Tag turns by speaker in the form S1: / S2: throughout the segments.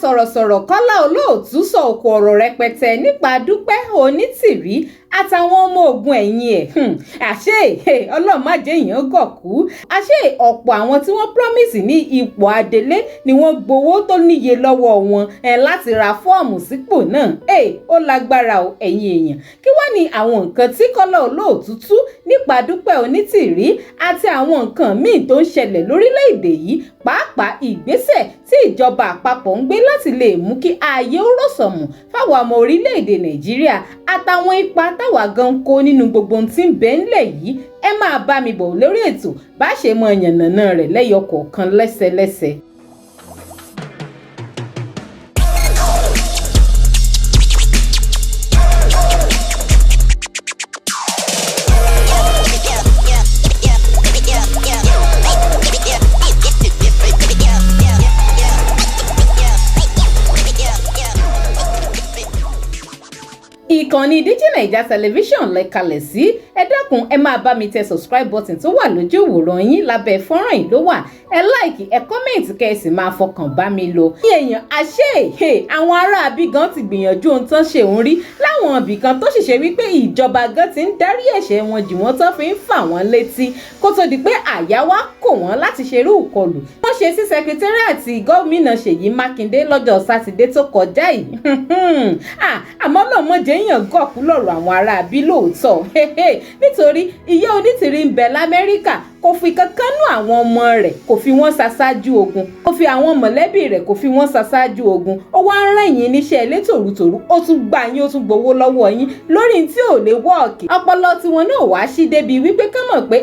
S1: Sọ̀rọ̀sọ̀rọ̀ Kọ́lá Olóòtú sọ òkò ọ̀rọ̀ rẹpẹtẹ nípa Dúpẹ́ Onítìrí àtàwọn ọmọ ogun ẹ̀yìn ẹ̀. Àṣé Ọlọ́run má jẹ́ èèyàn gọ̀kú. Àṣé ọ̀pọ̀ àwọn tí wọ́n promise ní ipò adelé ni wọ́n gbowó tó níye lọ́wọ́ wọn láti ra fọ́ọ̀mù sípò náà. Ó lágbára o, ẹ̀yin èèyàn. Kí wá ní àwọn nǹkan tí Kọ́lá Olóòtú tú nípa Dúpẹ́ Onítìrí àti àwọn nǹkan míì tó ń ṣẹlẹ̀ lórílẹ̀‐èdè yìí, pàápàá ìgbésẹ̀ tí ìjọba àpapọ̀ ń gbé láti lè mú kí ààyè ó rọ̀sọ̀mù fáwọn ọmọ orílẹ̀-èdè Nàìjíríà, àtàwọn ipa táwa gan ń kó nínú gbogbo ohun tí ń bẹ ńlẹ̀ yìí? Ẹ máa bá mi bọ̀ lórí ètò bá ṣe mọ yànnàná rẹ̀ lẹ́yọ kọ̀ọ̀kan lẹ́sẹlẹ́sẹ. Ìkànnì Digi Naija Television lẹ́kalẹ̀ sí. Ẹ dákun, ẹ máa bá mi tẹ subscribe button tó wà lójú ìwòran yín, lábẹ́ fọ́nrán yìí ló wà. Ẹ like, ẹ comment, kẹ́ ẹ sì máa fọkàn bá mi lọ. Ní èèyàn, àṣé àwọn ará abí gan ti gbìyànjú ohun tán ṣe òun rí láwọn ibì kan, tó sì ṣe wípé ìjọba gan ti ń dárí ẹ̀ṣẹ̀ wọn jì wọ́n, tán fi ń fà wọ́n létí kó tó di pé àyà wá kò wọ́n láti ṣerú ìkọlù wọ́n ṣe sí secretariat gómìnà Ṣèyí Mákindé lọ́jọ́ Sátidé tó kọjá yìí. Àmọ́ lọ́mọdé èèyàn gọ̀kú lọ̀rọ̀ àwọn ará abí lóòótọ́, nítorí ìyá Onítìrí ń bẹ l'Amẹ́ríkà, kò fi kankan nú àwọn ọmọ rẹ̀, kò fi wọ́n ṣaṣáájú ogun, kò fi àwọn mọ̀lẹ́bí rẹ̀, kò fi wọ́n ṣaṣáájú ogun. Ó wá ń rán yín níṣẹ́ ilé tòrutòru, ó tún gbà yín, ó tún gbowó lọ́wọ́ yín lórí tí ò lè wọ́ọ̀kì. Ọpọlọ tiwọn náà wá sí débi wípé kán mọ̀ pé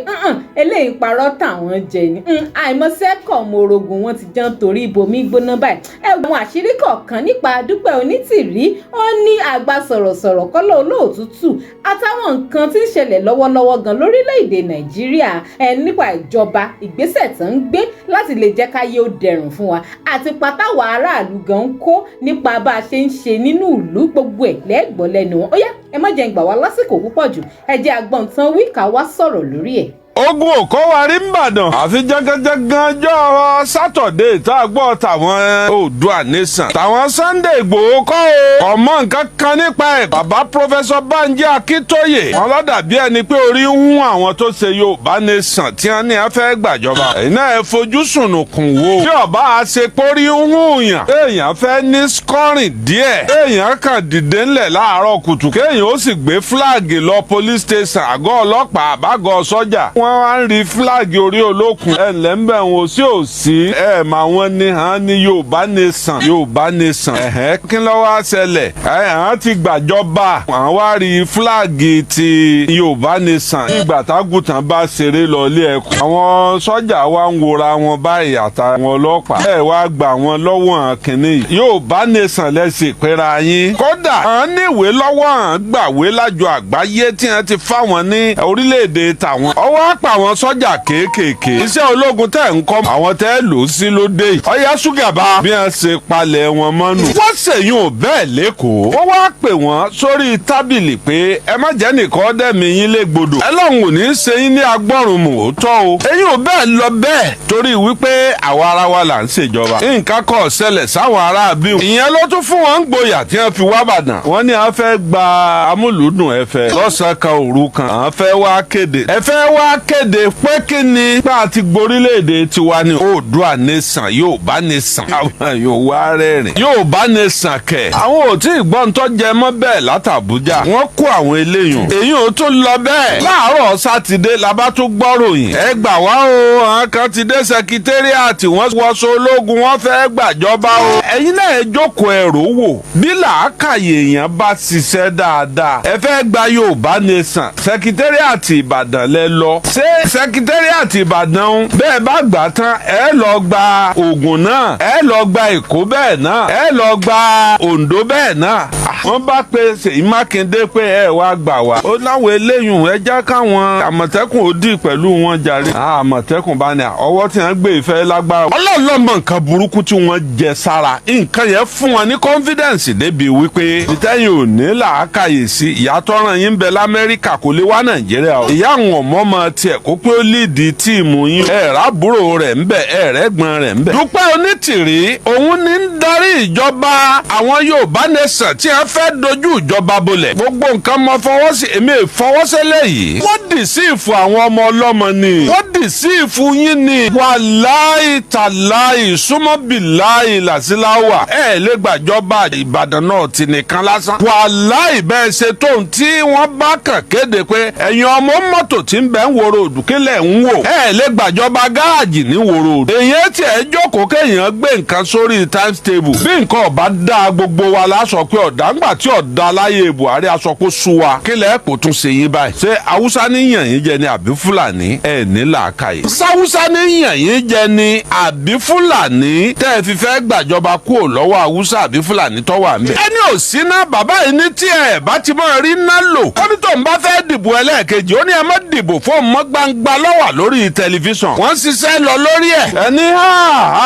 S1: eléyìí parọ́ tàwọn jẹ ni. Àìmọ̀sẹ́kọ̀ morogun wọn ti jẹun torí ibomi gbóná báyìí. Ẹ wo àwọn àṣírí kọ̀ọ̀kan nípa Dúpẹ́ Onítìrí, ó ní àgbà sọ̀rọ̀sọ̀rọ̀ Kọ́lá Olóòtú tú, àtàwọn nǹkan tí ń ṣẹlẹ̀ lọ́wọ́lọ́wọ́ gan lórílẹ̀‐èdè Nàìjíríà ẹ nípa ìjọba, ìgbésẹ̀ tó ń gbé láti lè jẹ́ káyé ó dẹrùn fún wa, àti pátáwọ̀ aráàlú gan ń kó nípa bá a ṣe ń ṣe nínú ìlú. Gbogbo ẹ̀ lẹ́gbọ́ lẹ́nu wọn. Ó yá, ẹ má jẹ́ ń gbà wá lásìkò púpọ̀ jù, ẹ jẹ́ agbọ́n tán wí ká wá sọ̀rọ̀ lórí ẹ̀.
S2: Ogun òkó wa rí nìbàdàn, àfi jẹ́gẹ́jẹ́gán jọ́ Sátọ̀dé tá a gbọ́ tàwọn Oòduà Nation, tàwọn Sunday Ìgbòho kọ́ o, ọmọ nǹkan kan nípa ẹ̀. Bàbá Professor Banji Akíntóyè wọn lọ́dàbí ẹni pé orí ń hún àwọn tó ṣe Yorùbá Nation tí wọ́n ní ẹ fẹ́ gbàjọba. Ẹ̀yin náà ẹ fojú sùnùkùn wò, bí ọba àṣepórí ń hún yàn, èèyàn fẹ́ ní scoring díẹ̀, èèyàn kàn dìde ńlẹ̀ láàárọ̀ kùtù, kéèyàn ó sì gbé flag lọ police station, àgọ́ ọlọ́pàá, àbágọ́ sọ́jà, wọ́n wá ń rí flag orí olókun. Ẹ ǹlẹ́ ń bẹ̀ wọ́n sí òsì ẹ mà wọ́n ní hàn ní Yorùbá Nation, Yorùbá Nation. Ẹ̀hẹ́n, kí ló wá ṣẹlẹ̀? Ẹ̀ hàn ti gbàjọba, àwọn wá rí flag ti Yorùbá Nation. Ìgbà tágùtàn bá ṣeré lọ ilé ẹ̀kọ́, àwọn sọ́jà wa ń wora wọn báyìí àtàwọn ọlọ́pàá. Ẹ wá gbà wọn lọ́wọ́ kínní yìí. Yorùbá Nation lẹ́sìn pera yín. Kódà à ń níwèé lọ́wọ́, à ń gbàwé lájọ àgbáyé tí wọ́n ti fáwọn ní orílẹ̀-èdè tàwọn. Ọwọ́ àpà àwọn sọ́jà kéékèèké. Iṣẹ́ ológun tẹ̀ ń kọ́ àwọn tẹ́ lò ó sí lóde yìí. Ọ̀yá ṣúgàbá bí wọ́n ṣe palẹ̀ wọn mọ́nù. Wọ́n ṣèyún ò bẹ́ẹ̀ lẹ́kọ̀ọ́. Wọ́n wá pè wọ́n sórí tábìlì pé ẹ má jẹ́ nìkan dẹ̀mí yín légbodò. Ẹlọ́run ò ní í ṣe yín ní agbọ́rùn mò ó tọ́ o. Eyín ò bẹ́ẹ̀ lọ bẹ́ẹ̀ torí wípé àwa ara wa là ń ṣèjọba. Nǹkan kò ṣẹlẹ̀ sáwọn aráabí. Ìyẹn ló tún fún wọn ń gboyà tí wọ́n fi wá Bàdàn. Wọ́n ní a fẹ́ gba amúlùúdùn ẹ̀fẹ̀ lọ́sàn-án kan òru kan. À ń fẹ́ wá kéde. Ẹ fẹ́ wá kéde pé kí ni bá a ti gborílẹ̀-èdè tiwa ní Oòduà Nation, Yorùbá Nation. Àwọn yóò wá rẹ́rìn. Yorùbá Nation kẹ̀. Àwọn ò tí ì gbọ́n tó jẹ mọ́ bẹ́ẹ̀ látàbújá. Wọ́n kó àwọn eléyùn. Èyí ò tún lọ bẹ́ẹ̀. Láàárọ̀ Sátidé la bá tún gbọ́ròyìn. Ẹ gbà wá o, àwọn kan ti dé secretariat, wọ́n wọṣọ ológun, wọ́n fẹ́ gbàjọba o. Ẹ̀yin náà ẹ jókòó, ẹ̀rọ wò bí làákàyè èèyàn bá ṣiṣẹ́ dáadáa. Ẹ fẹ́ gba Yorùbá Nation, secretariat Ìbàdàn lẹ lọ. Ṣé secretariat Ìbàdàn ń bẹ́ẹ̀ bá gbà tán, ẹ lọ gba Ògùn náà, ẹ lọ gba Èkó bẹ́ẹ̀ náà, ẹ lọ gba Oǹdó bẹ́ẹ̀ náà. Wọ́n bá pe Ṣèyí Mákindé pé ẹ wá gbà wá. Ó láwọn eléyùn, ẹ já káwọn Àmọ̀tẹ́kùn ó dì pẹ̀lú wọn jàre. Àmọ̀tẹ́kùn bá ní ọwọ́ tí wọ́n gbé ìfẹ́ lágbára. Ọlọ́ọ̀lọ́mọ nǹkan burúkú tí wọ́n jẹ sára, nǹkan yẹn fún wọn ní confidence débi wípé ìtẹ́yìn ò ní làákàyè sí. Ìyá tọ́ràn yín bẹ l'Amẹ́ríkà, kò lè wá Nàìjíríà o. Ìyá àwọn ọmọ ọmọ tiẹ̀ kó pé ó lead team yín. Ẹ̀ rábúrò rẹ̀ ń bẹ̀, ẹ̀ rẹ́gbọ̀n rẹ̀ ń bẹ̀. Dúpẹ́ Onítìrí, òun ní ń darí ìjọba àwọn Yorùbá Nation tí wọ́n fẹ́ dojú ìjọba bolẹ̀. Gbogbo nǹkan mọ fọwọ́ sí, èmi ìfọwọ́sẹ́lẹ̀ yìí. Wọ́n dì sí ìfún àwọn ọmọ ọlọ́mọ ni, wọ́n dì sí ìfún yín ni. Wàláì tàláì súnmọ́ bìláì làṣìláwà, ẹ̀ lè gbàjọba Ìbàdàn náà ti nìkan lásán. Wàláì, bẹ́ẹ̀ ṣe tóun tí wọ́n bá kàn kéde pé ẹ̀yin ọmọ mọ́tò tí ń bẹ ń wòrò òdùkílẹ̀ ń wò, ẹ̀ lè gbàjọba gáàjì ní wòrò òdù. Èyàn tiẹ̀ jókòó kéèyàn gbé nǹkan sórí times table, bí nǹkan ọ̀bá dá gbogbo wa la sọ pé ọ̀dà ńgbà tí ọ̀dà láyé Buhari aṣọ kó sú wa, kílẹ̀ kò tún ṣe yín báyìí? Ṣé Haúsá ní yàn yín jẹ ni àbí Fúlàní? Ẹ̀ ní làákàyè. Sáwúsá ní yàn yín jẹ ni àbí Fúlàní, tẹ́ ẹ fi fẹ́ gbàjọba kúrò lọ́wọ́ Haúsá àbí Fúlàní tó wà ńbẹ̀? Ẹni ò sí ná bàbá yìí ní tí ẹ bá ti máa rí ná lò. Ó ní tóun bá fẹ́ dìbò ẹlẹ́ẹ̀kejì, ó ní ẹ má dìbò fóun mọ́, gbangba lọ́wà lórí tẹlifíṣàn. Wọ́n ṣiṣẹ́ lọ lórí ẹ̀. Ẹni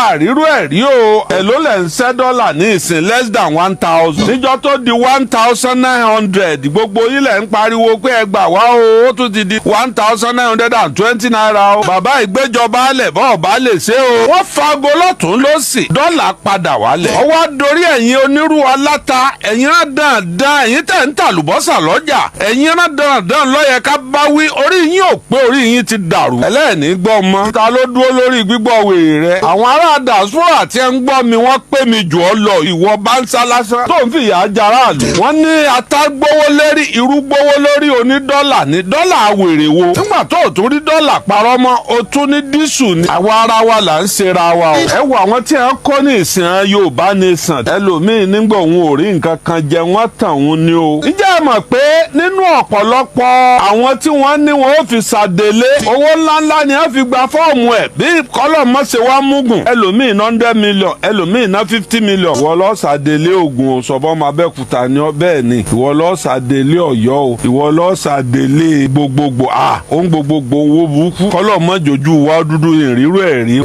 S2: àrírú ẹ̀ rí o. Èló lẹ̀ ń ṣẹ́ dọ́là ní ìsìn? Less than 1,000. Níjọ́ tó di 1,900, gbogbo ilẹ̀ ń pariwo pé ẹ gbà wá o, ó tún ti di ₦1,920 o. Bàbá ìgbéjọba alẹ̀ bọ́ ọ̀bá lè ṣe o. Wọ́n fago lọ́tún lọ́sì, dọ́là padà wálẹ̀. Ọwọ́ dorí ẹ̀yin onírú aláta, ẹ̀yin rán dandan, ẹ̀yin tẹ̀ ń tàlùbọ́sà lọ́jà, ẹ̀yin rán dandan lọ́yẹ ká bá wí. Orí yín ò pé, orí yín ti dàrú. Ẹlẹ́ẹ̀ni gbọ́ mọ́. Ta ló dúró lórí gbígbọ́ wèrè rẹ? Àwọn ará dàsúrà tí ń gbọ́ mi, wọ́n pè mí jù ọ́ lọ. Ìwọ bá ń sá lásán tó ń fìyà jara àlù. Wọ́n ní ata gbówó lérí, irú gbówó lórí, oní dọ́là ní dọ́là wèrè wo? Nígbà tó o tún rí dọ́là parọ́ mọ́, o tún ní diesel ni. Àwa ara wa là ń ṣera wa o. Ẹ wo àwọn tí wọ́n kọ́ ní ìsìn Yorùbá Nation. Ẹlòmíín nígbà òun ò rí nǹkan kan jẹ, wọ́n tàn òun ni o. Ǹjẹ́ ẹ mọ̀ pé nínú ọ̀pọ̀lọpọ̀ àwọn tí wọ́n ní wọn ó fi ṣàdélé, owó ńláńlá ni wọ́n fi gba fọ́ọ̀mù ẹ̀ bí kọ́lọ̀ mọ́ṣẹ́ wá múgùn. Ẹlòmíín ná 100 million, ẹlòmíín ná 50 million. Ìwọ lọ́ọ́ ṣàdélé Ògùn o, sọ̀bọ́n Abẹ́òkúta ni ọ bẹ́ẹ̀ ni. Ìwọ lọ́ọ́ ṣàdélé Ọ̀yọ́ o, ìwọ lọ́ọ́ ṣàdélé gbogbogbò à òun gbogbogbò, owó burúkú kọ́lọ̀ mọ́jọ́jú wa dúdú ìrírú ẹ̀ rí.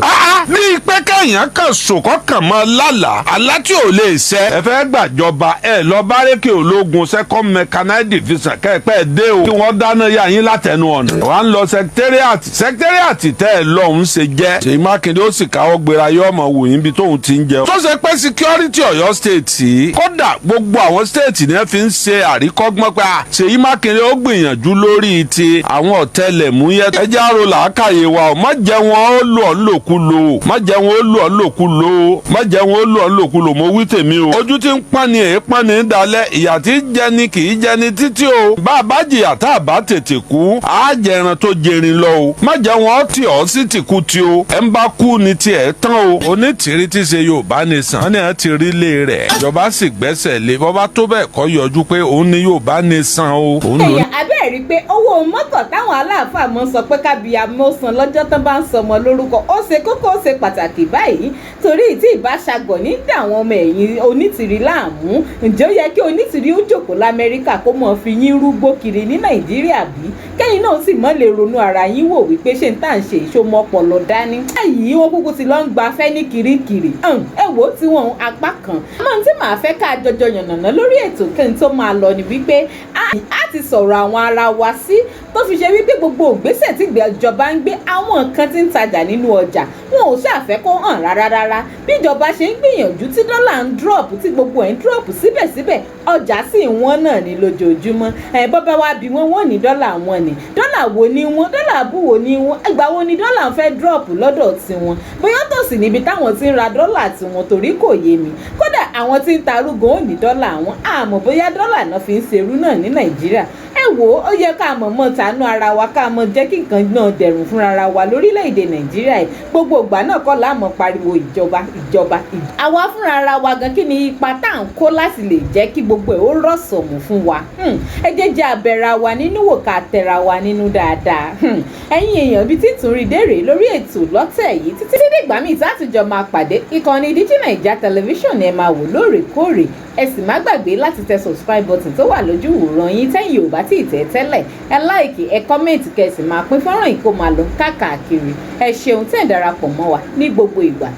S2: Ní pé kéèyàn kàn sùn kọ́kàn mọ́ lálàá àlá tí ò lè ṣẹ. Ẹ fẹ́ gbàjọba, ẹ lọ bárẹ́kì ológun, Second Mechanized Division kẹ́ẹ̀pẹ́ dé o, kí wọ́n dáná yá yín látẹnu ọ̀nà. Wà ń lọ secretariat, secretariat tẹ́ ẹ lọ́hùn ṣe jẹ́. Ṣèyí Mákindé ó sì káwọ́ gbéra, yọ ọmọ wò yín bí tóun ti ń jẹ. Tó ṣe pé security Ọ̀yọ́ State yìí, kódà gbogbo àwọn state ni wọ́n fi ń ṣe àríkọ́gbọ́n pé Ṣèyí Mákindé ó gbìyànjú lórí ti àwọn ọ̀tẹlẹ̀múyẹ́. Ẹ jẹ́ àrò làákàyè wa o. Má jẹ́ wọn ó lò ọ́ lòkulò o, má jẹ́ wọn ó lò ọ́ lòkulò o, má jẹ́ wọn ó lò ọ́ lòkulò. Mo wí tèmi o. Ojú tí ń pọ́n ni èé pọ́n ni dalẹ̀, ìyà tí ń jẹ ni kì í jẹ ni títí o. Bá a bá jìyà tá a bá tètè kú, á jẹran tó jẹrin lọ o. Má jẹ́ wọn tì ọ́ sí tìkú tí o. Ẹ̀ ń bá kú ni tiẹ̀ tán o. Onítìrí tí ṣe Yorùbá Nation, wọ́n ní ẹ̀ ti rí lé rẹ̀, ìjọba sì gbẹ́sẹ̀ lé. Bọ́bá tó bẹ́ẹ̀ kọ́ yọjú pé òun ní Yorùbá Nation o. Òun ló
S1: Èèyàn abẹ́ẹ̀ rí i pé owó mọ́tò táwọn aláàfáà mọ́ sọ pé kábíyàmọ́ san lọ́jọ́ tán bá ń sọmọ lórúkọ, ó ṣe kókó, ó ṣe pàtàkì báyìí, torí tí ìbáṣagọ̀ ní dà àwọn ọmọ ẹ̀yìn Onítìrí láàmú. Ǹjẹ́ ó yẹ kí Onítìrí ó jókòó l'Amẹ́ríkà kó mọ̀ fi yín rúgbó kiri ní Nàìjíríà bí? Kẹ́yìn náà sì mọ́ lè ronú ara yín wò wípé ṣé n tá à ń ṣe ìṣomọ́pọ̀lọ dání. Báyìí wọ́n kúkú ti lọ ń gbafẹ́ ní Kirikiri. Ẹ wò ó tí wọ́n apá kan. Àmọ́ tí màá fẹ́ ká jọjọ yànnàná lórí ètò kí n tó máa lọ ni wípé a ti sọ̀rọ̀ àwọn ara wa sí tó fi ṣe wípé gbogbo ògbésẹ̀ tí ìjọba ń gbé, àwọn nǹkan tí ń tajà nínú ọjà, wọn ò ṣàfẹ́ kó hàn rárá rárá. Bí ìjọba ṣe ń gbìyànjú tí dọ́là ń drop, tí gbogbo ẹ̀ ń drop, síbẹ̀síbẹ̀ ọjà sì wọ́n náà ní lójoojúmọ́. Ẹ̀ bọ́bá wa bí wọ́n, wọ́n ní dọ́là wọn ni. Dọ́là wo ni wọ́n? Dọ́là bú wo ni wọ́n? Ìgbà wo ni dọ́là ń fẹ́ drop lọ́dọ̀ tiwọn? Bóyá tòsí níbi táwọn ti ń ra dọ́là tiwọn, torí kò yé mi. Kódà àwọn tí ń tarúgan ò ní dọ́là wọn, àmọ́ bóyá dọ́là náà fi ń ṣerú náà ní Nàìjíríà. Ẹ Ẹ wò ó yẹ ká mọ̀ mọ́ tànú ara wa, ká mọ̀ jẹ́ kí nǹkan náà dẹ̀rùn fúnra wa lórílẹ̀‐èdè Nàìjíríà yìí. Gbogbo ìgbà náà kọ́ la mọ̀ pariwo ìjọba, ìjọba. Àwa fúnra ara wa gan, kí ni ipa tá à ń kó láti lè jẹ́ kí gbogbo ẹ̀ ó rọ̀sọ̀mù fún wa? Ẹ jẹ́ jẹ́ abẹ́ra wa nínú wò, ká tẹra wa nínú dáadáa. Ẹ̀yin èèyàn, ibi tí tún rí dèrè lórí ètò lọ́tẹ̀ yìí, títí dìgbà míì tá àtijọ́ máa pàdé, ìkànnì Digi Naija Television ẹ máa wò lóòrèkóòrè. Ẹ sì má gbàgbé láti tẹ subscribe button tó wà lójú ìwòran yín tẹ́yìn ò bá tí ì tẹ̀ tẹ́lẹ̀. Ẹ like, ẹ comment, kẹ́ ẹ sì máa pín fọ́nrán yìí kó máa lọ káàkiri. Ẹ ṣeun tẹ́ ẹ̀ darapọ̀ mọ́ wa ní gbogbo ìgbà.